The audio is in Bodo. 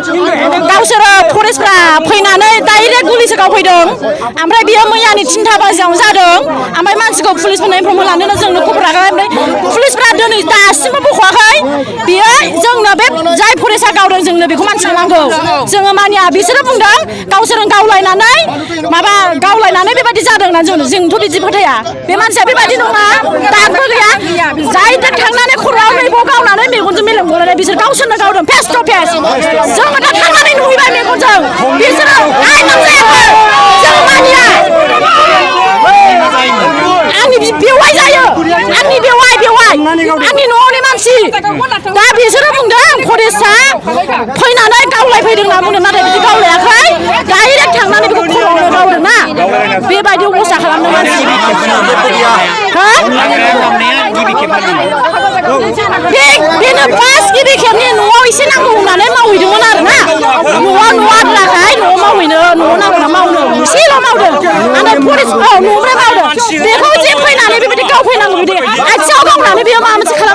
गावसोरो फरेस्टफ्रा फैनानै डाइरेक्ट गुलिसो गावफैदों ओमफ्राय बियो मैयानि 3टा बाजियाव जादों ओमफ्राय मानसिखौ पुलिसफोरनो इनफर्म लानो जोंनो खबर लागाय ओमफ्राय पुलिसफ्रा दिनै दासिमबो बख'वाखै बियो जोंनो बे जाय फरेस्टआ गावदों जोंनो बेखौ मानसिखौ नांगौ जोङो मानिया बिसोरो बुंदों गावसोरजों गावलायनानै बेबायदि जादों होननानै जोंथ' बिदि फोथाया बे मानसिया बेबायदि नङा दागबो गैया जाय थांनानै खर'आव मैगं गावनानै मेगनजों मेलेम गलायनाय बिसोर गावसोरनो गावदों फेस टु फेस जोङो दा थांनानै नुहैबाय मेगनजों बिसोरो आइनाव जायाखै जों मानिया आंनि बेवाइ जायो आंनि बेवाइ आंनि न'नि मानसि दा बिसोरो बुंदों फरेस्टआ फैनानै गावलायफैदों होनना बुंदों नाथाय बिदि गावलायाखै डाइरेक्ट थांनानै बेखौ खर'आवनो गावदों ना बेबायदि अबस्था खालामदों मानसि बेनो फार्स्ट गिबि खेबनि न'आव एसे नांगौ होननानै मावहैदोंमोन आरोना न'आव आद्राखाय न'आव मावहैनो न'आव नांगौ मावनो एसेल' मावदों ओमफ्राय फरेस्ट न'निफ्राय मावदों बेखौ जे फैनानै बेबायदि गावफैनांगौ बिदि आथिङाव गावनानै बेयो माबा मोनसे खालाम